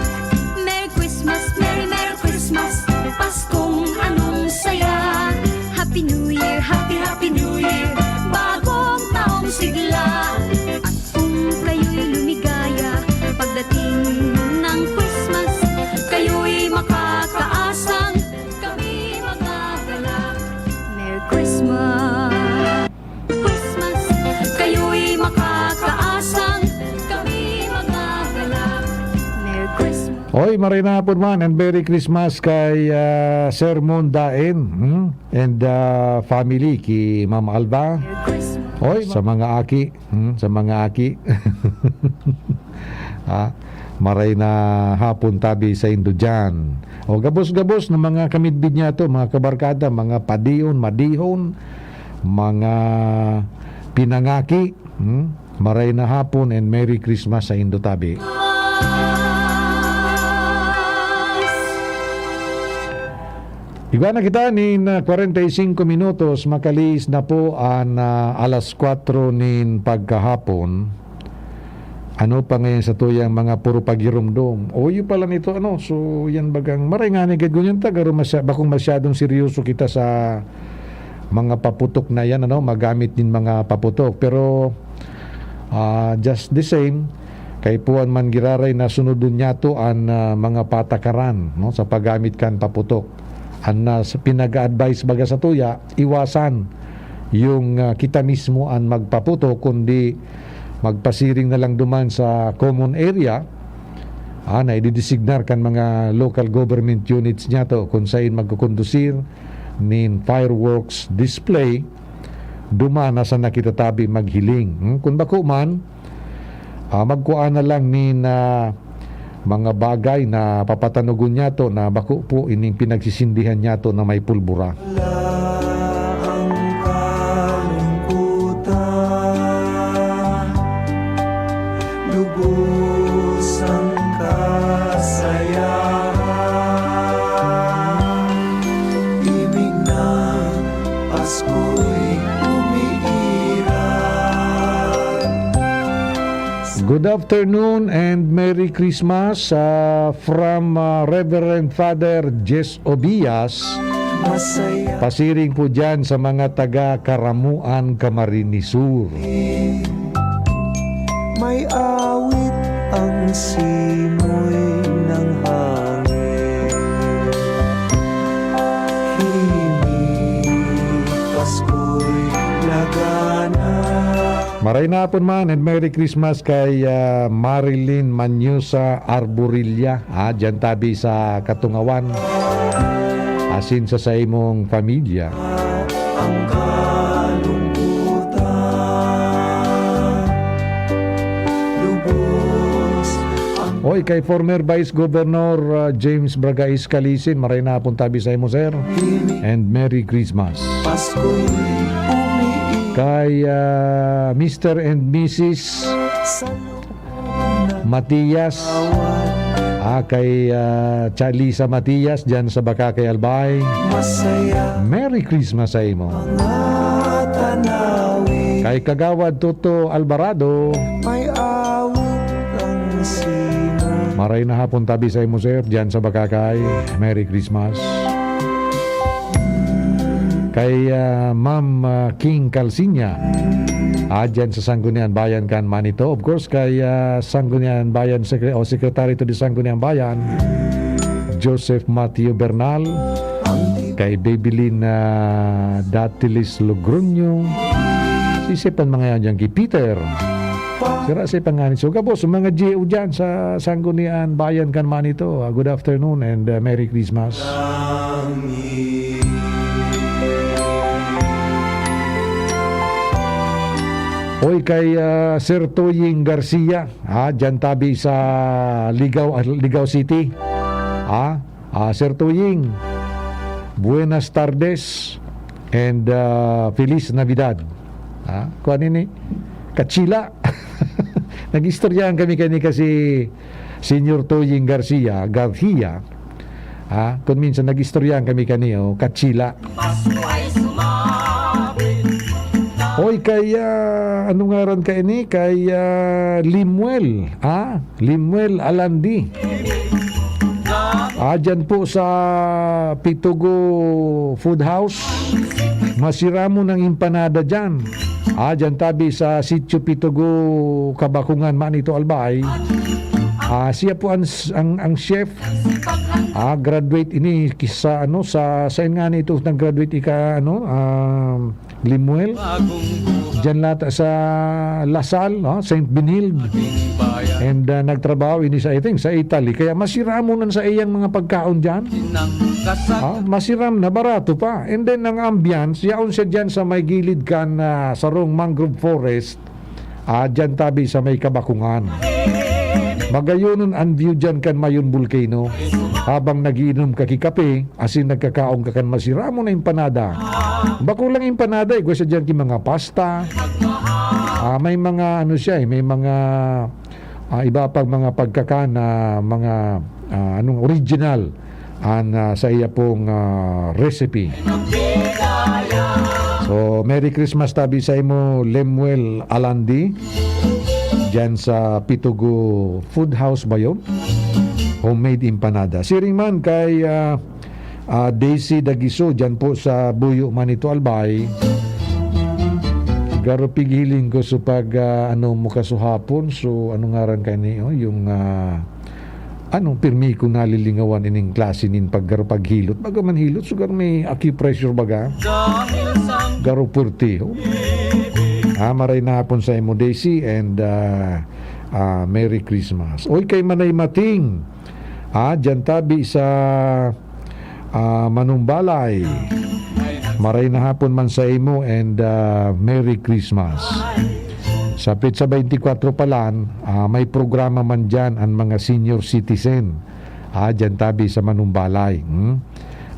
Merry Christmas, Merry, Merry Christmas, Paskong anong saya. Happy New Year, Happy, Happy New Year, bagong taong sigla. At kung kayo'y lumigaya, pagdating ng Christmas, kayo'y makakaasang kami magagalak. Merry Christmas. Christmas, kayo'y makakaasang kami magagalak. Merry Christmas. Oy, maray na hapon man and Merry Christmas kay, ah, Sir Mon Daen, hmm? And, ah, family, ki Ma'am Alba. Merry Christmas. Oy, sa mga aki, hmm? Sa mga aki. Ah, maray na hapon tabi saindo diyan. O, gabos-gabos na mga kamidbid niyato, mga kabarkada, mga padion, madihon, mga pinangaki, hmm? Maray na hapon and Merry Christmas saindo tabi. Igwa na kita nin, ah, kwarenta y singko minutos, makalihis na po an, ah, alas kwatro nin pagkahapon. Ano pa ngayon sa tuyang mga puro pagirumdom? O, yun pala nito, ano, so, yan bagang maray nga ni gad ngunyan ta, garo masya-, bakong masyadong seryoso kita sa mga paputok na yan, ano, magamit din mga paputok. Pero, ah, just the same, kaipuhan man giraray na sunodon niyato an, ah, mga patakaran, no, sa paggamit kan paputok. An, ah, sa pinag-a-advise baga sa tuya, iwasan yung, ah, kita mismo an magpaputok, kundi magpasiring na lang duman sa common area, ah, na ididesignar kan mga local government units niyato kung sain magkukondusir nin fireworks display, duman na sana kita tabi maghiling. Hmm, kun bako man, ah, magkua na lang nin, ah, mga bagay na papatanogon niyato na bako po ining pinagsisindihan niyato na may pulbura. Wala ang kalungkutan, lubos ang kasayahan. Ibig ng Pasko'y umiiral. Good afternoon and Merry Christmas, ah, from, ah, Reverend Father Jess Obias. Masaya. Pasiring po dyan sa mga taga Karamuan, Camarines Sur. May awit ang simoy ng hangin. Himig, Pasko'y laganap. Maray na hapon man and Merry Christmas kay, ah, Marilyn Manyosa Arborilla, ah, dyan tabi sa Katungawan. Asin sa saimong pamilya. Ang kalungkutan. Oy, kay former Vice Governor, ah, James Bragais Calisin, maray na hapon tabi sa imo, sir. And Merry Christmas. Pasko'y umiiyak. Kay, ah, Mister and Missus Matias. Ah, kay, ah, Chalisa Matias, dyan sa Bacacay, Albay. Masaya. Merry Christmas sa imo. Mga tanawin. Kay Kagawad Toto Alvarado. May awit ang simoy. Maray na hapon tabi sa imo, sir, dyan sa Bacacay. Merry Christmas. Kay, ah, Ma'am, ah, King Calcinia. Ah, dyan sa Sangguniang Bayan kan Manito. Of course, kay, ah, Sangguniang Bayan Secre-, o Secretary to the Sangguniang Bayan, Joseph Matthew Bernal. Kay Babylin, ah, Datilis Logroño. Sisay pa mga yan dyan, kay Peter. Sira sa panganin. So, gabos, mga G O dyan sa Sangguniang Bayan kan Manito. Ah, good afternoon and, ah, Merry Christmas. Oy, kay, ah, Sir Toying Garcia, ah, dyan tabi sa Ligao, ah, Ligao City. Ah, ah, Sir Toying, buenas tardes and, ah, Feliz Navidad. Ah, kuwan ini, Kachila. Nag-istoryahan kami kani kasi Senyor Toying Garcia, Garcia, ah, kung minsan nag-istoryahan kami kani, oh, Kachila. Oy, kay, ah, ano ngaran ka ini? Kay, ah, Limuel, ah, Limuel Alandi. Ah, dyan po sa Pitugo Food House, masiramon ang empanada dyan. Ah, dyan tabi sa Sitio Pitugo, Kabakungan, Manito, Albay. Ah, siya po ang, ang, ang chef. Ah, graduate ini ki-, sa, ano, sa, saan nga nito nag-graduate ika, ano, ah, Limuel? Diyan lata sa La Salle, no? Saint Benilde. And, ah, nagtrabaho ini sa, I think, sa Italy. Kaya masiramon ang sa iyang mga pagkaon diyan. Ah, masiram na, barato pa. And then, ang ambience, yaon siya diyan sa may gilid kan, ah, sarong mangrove forest. Ah, diyan tabi sa may Kabakungan. Magayonon ang view diyan kan Mayon Volcano. Habang nagiinom ka ki kape, asin nagkakaon ka kan masiramon na empanada. Bako lang empanada, igwa siya diyan ki mga pasta. Ah, may mga ano siya eh, may mga, ah, iba pang mga pagkakan na mga, ah, anong original an, ah, sa iya pong, ah, recipe. So, Merry Christmas tabi sa imo, Lemuel Alandi, diyan sa Pitugo Food House ba yun? Homemade empanada. Siring man kay, ah, ah, Daisy Dagiso, diyan po sa Buyo, Manito, Albay. Garo pighiling ko so pag, ah, ano mo kasuhapon, so ano ngaran ka ni, oh, yung, ah, ano, pirmi ko nalilingawan ining klase nin pag-, garo paghilot. Baga man hilot, so garo may acupressure baga. Garo puwerte, oh. Ah, maray na hapon sa imo, Daisy, and, ah, ah, Merry Christmas. Oy, kay Manay Mating, ah, diyan tabi sa, ah, Manumbalay. Maray na hapon man sa imo and, ah, Merry Christmas. Sa petsa twenty-four pa lang, ah, may programa man diyan ang mga senior citizen. Ah, diyan tabi sa Manumbalay. Hmm?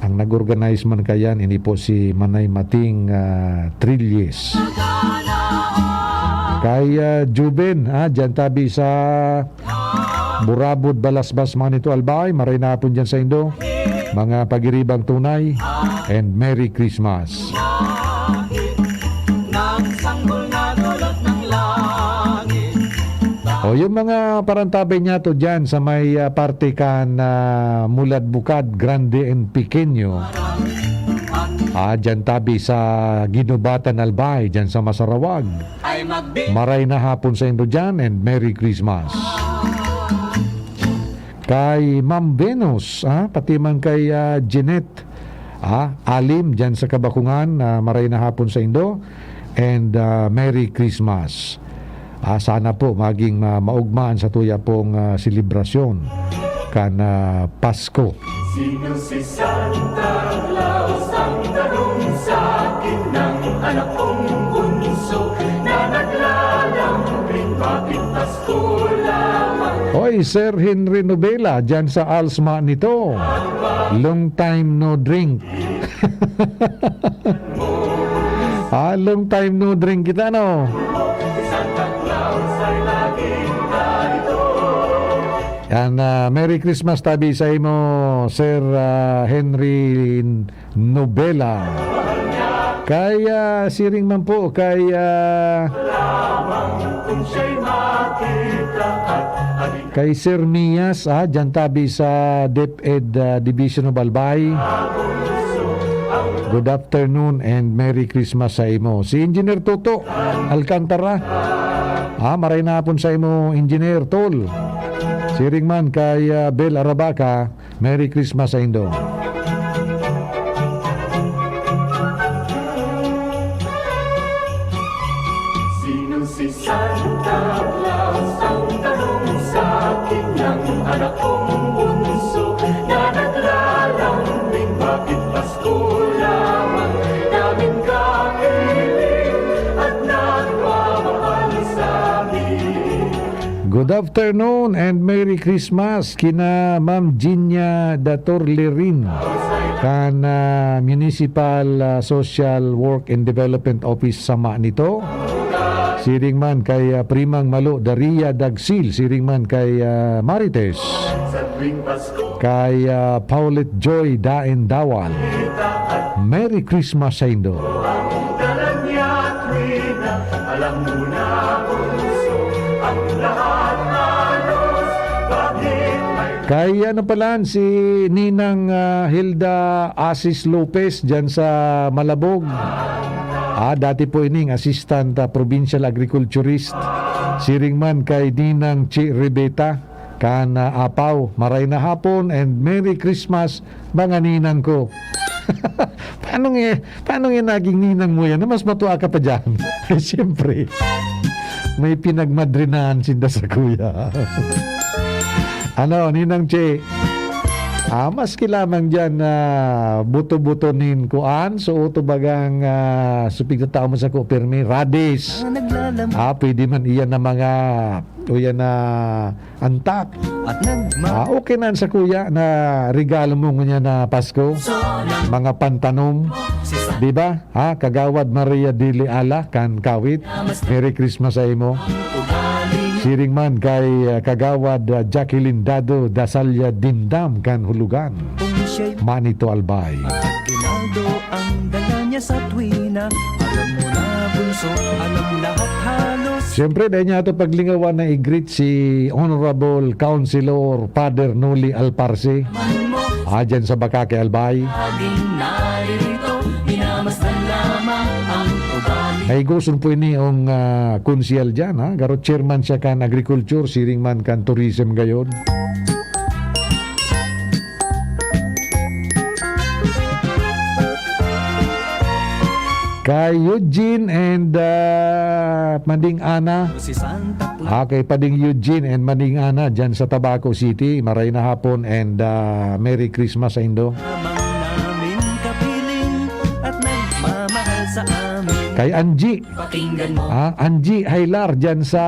Ang nag-organize man kayan, ini po si Manay Mating, ah, Trilles. Kay, ah, Juben, ah, diyan tabi sa Burabod, Balasbas, Manito, Albay, maray na hapon dyan sa indo. Mga pagiribang tunay, and Merry Christmas. O, yung mga parantabay niya to dyan sa may, ah, parte kan, ah, Mulad Bukad, Grande and Pequeño. Ah, dyan tabi sa Ginubatan, Albay, dyan sa Masarawag. Maray na hapon sa indo dyan and Merry Christmas. Kay Ma'am Venus, ah, pati man kay, ah, Jeanette, ah, Alim, dyan sa Kabakungan, ah, maray na hapon sa indo and, ah, Merry Christmas. Ah, sana po maging, ah, maugma an satuya pong, ah, selebrasyon kan, ah, Pasko. Sino si Santa Claus? Ang tanong sa akin ng anak kong bunso na naglalambing, bakit Pasko lamang Oy, Sir Henry Nobela, dyan sa Alsma nito. Long time no drink. Ah, long time no drink kita, no? Yan, ah, Merry Christmas tabi sa imo, Sir, ah, Henry Nobela. Kay, ah, siring man po, kay, ah, kay Sir Mias, ah, dyan tabi sa DepEd, ah, Division of Albay. Good afternoon and Merry Christmas sa imo. Si Engineer Toto Alcantara. Ah, maray na hapon sa imo, Engineer Tol. Siring man kay, ah, Bel Arabaca, Merry Christmas saindo. Sino si Santa Claus? Ang tanong sa akin ng anak kong bunso na naglalambing, bakit Pasko lamang namin kapiling at nagmamahal sa amin? Good afternoon and Merry Christmas kina Ma'am Jinya Dator Lirin kan, ah, Municipal, ah, Social Work and Development Office sama nito. Siring man kay, ah, Primang Malo Daria Dagsil, siring man kay, ah, Marites, kay, ah, Paulette Joy Daen Dawal. Merry Christmas saindo. Kay ano pala, si Ninang, ah, Hilda Asis Lopez dyan sa Malabog. Ah, dati po ining assistant, ah, provincial agriculturist. Siring man kay Ninang Chi Rebeta, kan, ah, Apaw. Maray na hapon and Merry Christmas, mga ninang ko. Paano nga, paano nga naging ninang mo yan na mas matua ka pa dyan? Eh, siyempre, may pinagmadrinahan sinda sa kuya. Ano, Ninang Che? Ah, maski lamang dyan na buto-buto nin kuan, so uto bagang, ah, supig na tao mo sa ko, pirmi, radis. Ah, pwede man iyan na mga, o yan na antak. At nagma- Ah, okay na sa kuya na regalo mo ngunyan na Pasko. Mga pantanom. Di ba? Ha? Kagawad Maria Dili Ala, kan Kawit. Merry Christmas sa imo. Siring man kay, ah, Kagawad, ah, Jacqueline Dado Dasalya Dindam, kan Hulugan. Manito Albay. Aguinaldo ang dala niya sa tuwina. Alam mo na, bunso, alam lahat halos. Siyempre, dahil niya ito paglingawan na i-greet si Honorable Councilor Father Noli Alparse. Adyan sa Bacake, Albay. Laging naririto, minamasdan lamang ang ugali. Nahigoson po ini ang, ah, konsehal dyan, ha? Garo chairman siya kan agriculture, siring man kan tourism gayon. Kay Eugene and, ah, Mading Ana. Si Santa Claus. Ah, kay Pading Eugene and Mading Ana dyan sa Tabaco City. Maray na hapon and, ah, Merry Christmas saindo. Amang namin kapiling at nagmamahal sa amin. Kay Angie. Pakinggan mo. Ah, Angie Hailar dyan sa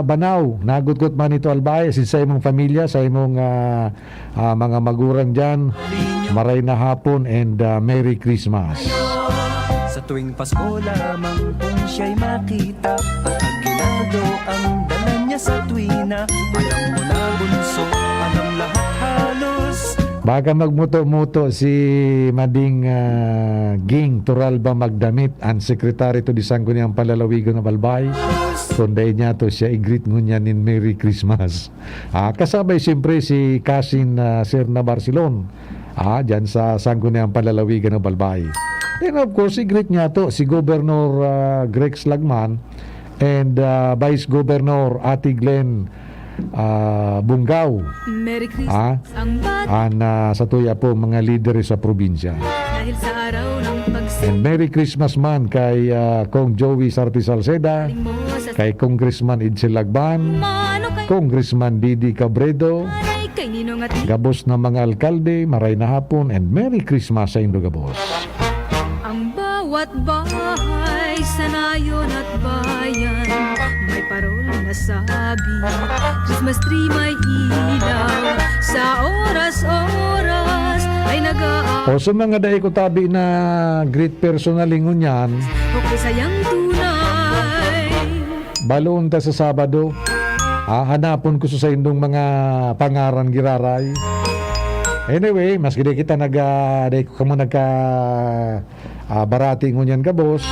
Banao. Nagutgot man ito, Albay, si sa imong pamilya, sa imong, ah, ah, mga maguran dyan, maray na hapon and, ah, Merry Christmas. Sa tuwing Pasko lamang kung siya'y makita, at aguinaldo ang dala niya sa tuwina, alam mo na, bunso, alam lahat halos. Baka magmuto-muto si Mading, ah, Ging Turalba Magdamit, ang sekretary to di Sangguniang Panlalawigan na Balbay. Kung dahil niya to siya, i-greet ngunyan nin Merry Christmas. Ah, kasabay siyempre si Kasin, ah, Sir na Barcelon. Ah, dyan sa Sangguniang Panlalawigan ng Balbay. And of course, i-greet niya to si Governor, ah, Grex Lagman and, ah, Vice Governor Ate Glenn, ah, Bunggaw. Merry Christmas. Ah, ang bat- an, ah, sa tuya po mga lideres sa probinsya. Dahil sa araw ng pagsi- And Merry Christmas man kay, ah, Kong Joey Sarte Salceda, kay Congressman Edsel Lagban, Congressman Didi Cabredo, gabos na mga alkalde, maray na hapon, and Merry Christmas sa indo gabos. Ang bawat bahay sa nayon at bayan, may parol. Sabi, Christmas tree may ilaw, sa oras-oras ay nag-a- O sa mga dai ko tabi na greet personally ngunyan, Okay, sayang tunay. Baloon ta sa Sabado. Ah, hanapon ko sa saindong mga pangaran giraray. Anyway, maski di kita nag, ah, di ko kamo nagka, ah, barati ngunyan gabos,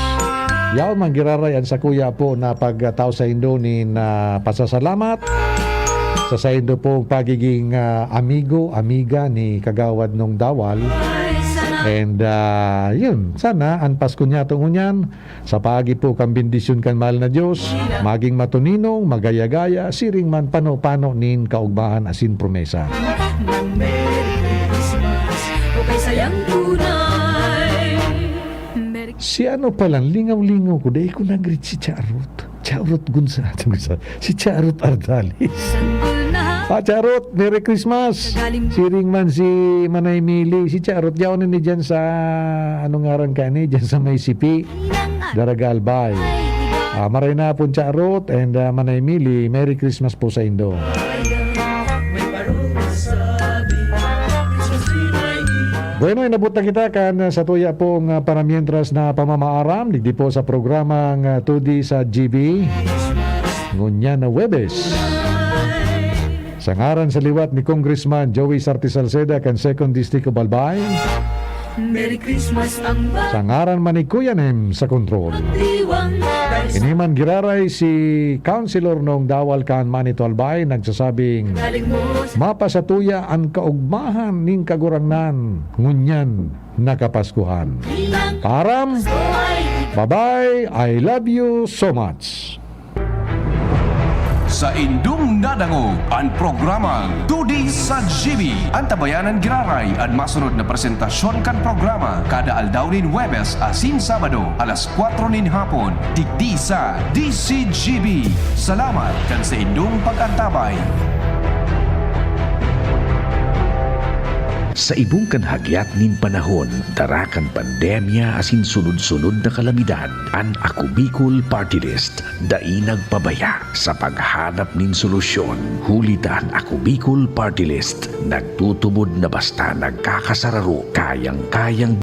yaon man giraray an sakuya po na pagtao saindo nin, ah, pasasalamat sa saindo pong pagiging, ah, amigo, amiga ni Kagawad Nong Dawal. And, ah, yun, sana an Pasko niyato ngunyan, sa paagi po kan bendisyon kan mahal na Diyos, maging matuninong, magaya-gaya, siring man pano-pano nin kaugmahan asin promesa. Merry Christmas, okay, sayang tunay. Merry Si ano palan, lingaw-lingaw ko, dai ko nag-greet si Charot. Charot Gonza-, Gonza-, si Charot Ardales. Sanggol na Ah, Charot, Merry Christmas. Galing Siring man si Manay Mili. Si Charot, yaon ni dyan sa, anong ngaran ka ni? Dyan sa may sipi. Daraga Albay. Ah, maray na po, Charot and, ah, Manay Mili. Merry Christmas po sa indo. Bueno, inabot na kita kan, ah, sa tuya pong, ah, paramientras na pamamaaram, digdi po sa programang, ah, two D sa G B. Ngunyan na Huwebes. Sa ngaran sa liwat ni Congressman Joey Sarte Salceda kan Second District of Albay. Merry Christmas ang ba- Sa ngaran man ni Kuya Nem sa kontrol. Diwang Ini man giraray si Councilor Nong Dawal kan Manito Albay nagsasabing, Galing mo sa mapasatuya an kaugmahan nin Kagurangnan ngunyan na Kapaskuhan. Paaram, bye-bye, I love you so much. Sa indong nadangog an programang Two D sa G B. Antabayanan giraray an masunod na presentasyon kan programa kada aldaw nin Huwebes asin Sabado, alas kwatro nin hapon, digdi sa D C G B. Salamat kan sa indong pag-antabay. Sa ibong kan hagyat nin panahon, dara kan pandemya asin sunod-sunod na kalamidad, an Ako Bicol Party List dai nagpabaya sa paghanap nin solusyon. Huli ta an Ako Bicol Party List nagtutubod na basta nagkakasararo, kayang-kayang